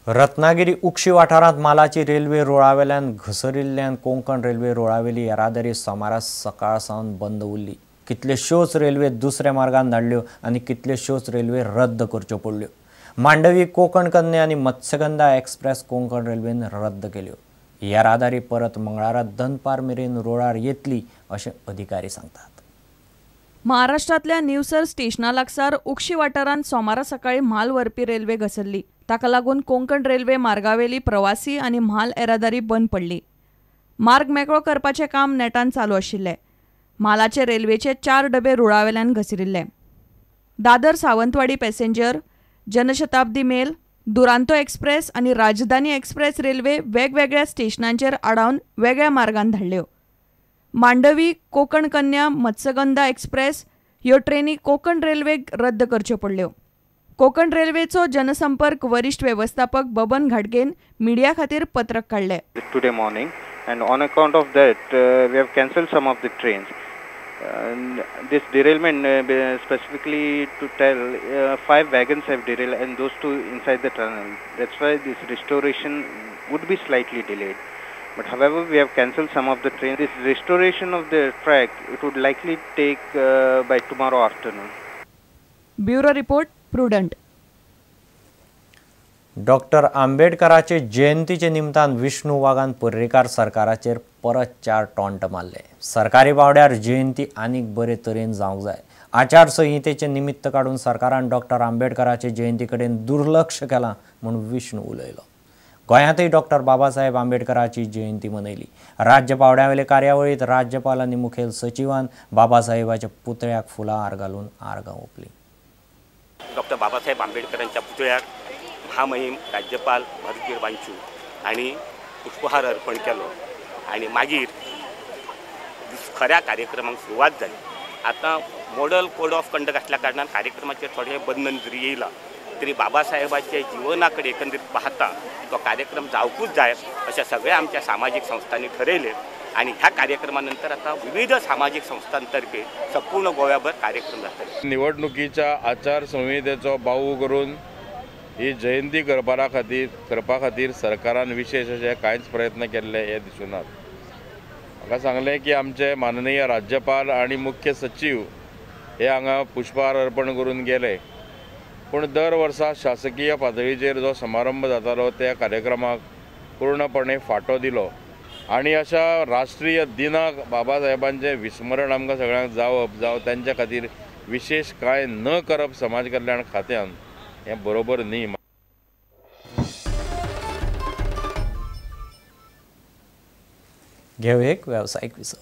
रत्नागिरी उक्षी वाठारांत मालाची railway रुळावेल्यान घसरिल्ल्यान Konkan railway रुळावेली येरादारी सोमारा सकाळ सावन बंद उरली. कितल्योश्योच रेल्वे दुसऱ्या मार्गान धाडल्यो आनी कितल्योश्योच रेल्वे रद्द करच्यो पडल्यो. मांडवी कोंकण कन्या आनी मत्स्यगंधा एक्सप्रेस कोंकण रेल्वेन रद्द केल्यो. येरादारी परत मंगळारा दनपार मेरेन रुळार येतली अशें अधिकारी सांगतात. महाराष्ट्रांतल्या निवसर स्टेशना लागसार उक्षी वाठारांत सोमारा सकाळी म्हाल व्हरपी रेल्वे घसरली. ताका लागून कोंकण रेल्वे मार्गावेली प्रवासी आनी म्हाल येरादारी बंद पडली. मार्ग मेकळो करपाचें काम नेटान चालू आशिल्लें. म्हालाचे रेल्वेचे 4 डबे रुळावेल्यान घसरिल्ले. Dadar Sawantwadi passenger, Janshatabdi mail, Duronto express आनी राजधानी एक्सप्रेस रेल्वे वेगवेगळ्या स्टेशनांचेर आडावन वेगळ्या मार्गान धाडल्यो. मांडवी कोंकण कन्या मत्स्यगंधा एक्सप्रेस ह्यो ट्रेनी कोंकण रेल्वेक रद्द करच्यो पडल्यो. कोंकण रेल्वेचो जनसंपर्क वरिष्ठ व्यवस्थापक बबन घाटगेन मिडिया खातीर पत्रक काडले. Today morning and on account of that we have cancelled some of the trains. This derailment specifically to tell 5 wagons have derailed and those 2 inside the tunnel. That's why this restoration would be slightly delayed. But however, we have cancelled some of the trains. This restoration of the track, it would likely take by tomorrow afternoon. Bureau Report, Prudent. Doctor आंबेडकराचे जयंतीचे निमतान विष्णू वाघान पर्रीकार सरकाराचेर परत 4 taunt मारले. सरकारी पावड्यार जयंती आनीक बरे तरेन जावंक जाय. आचारसंहितेचे निमित्त काडून सरकारान डॉक्टर आंबेडकराचे जयंती कडेन दुर्लक्ष केलां म्हूण विष्णू उलयलो. गोंयांतय डॉक्टर बाबासाहेब आंबेडकराची जयंती मनयली. राज्य पावड्यावेले कार्यावळींत राज्यपाल आनी मुखेल सचिवान बाबासाहेबाच्या पुतळ्याक फुलां हार घालून आर्गां ओंपलीं. डॉक्टर बाबासाहेब आंबेडकरांच्या पुतळ्याक महामहिम राज्यपाल भरतगीर वांचू हांणी पुष्पहार अर्पण केलो आनी मागीर खऱ्या कार्यक्रमाक सुरवात जाली. आतां मॉडल कोड ऑफ कंडक्ट आसल्या कारणान कार्यक्रमाचेर थोडें बंधन जरी येयलां तरी बाबासाहेबाच्या जिवना कडेन एकंदरीत पाहता तो कार्यक्रम जावकूच जाय अशें सगळ्या आमच्या सामाजीक संस्थांनी ठरयलें आनी ह्या कार्यक्रमा नंतर आता विविध सामाजिक संस्थांतर्फे संपूर्ण गोव्याभर कार्यक्रम जातले. निवडणुकीच्या आचारसंहितेचो बाऊ करून ही जयंती करपा खातीर सरकारान विशेष अशे कांयच प्रयत्न केल्ले हे दिसुनात. म्हाका सांगलें की आमचे माननीय राज्यपाल आनी मुख्य सचीव हे हांगा पुष्पहार अर्पण करून गेले, पूण दर वर्सा शासकीय पातळीचेर जो समारंभ जातालो त्या कार्यक्रमाक पूर्णपणे फाटो दिलो आनी अशा राष्ट्रीय दिनाक बाबासाहेबांचें विस्मरण आमकां सगळ्यांक जावप जावं तांच्या खातीर विशेष कांय न करप समाज कल्याण खात्यान हें बरोबर न्ही. घेवया एक वेवसायीक विसव.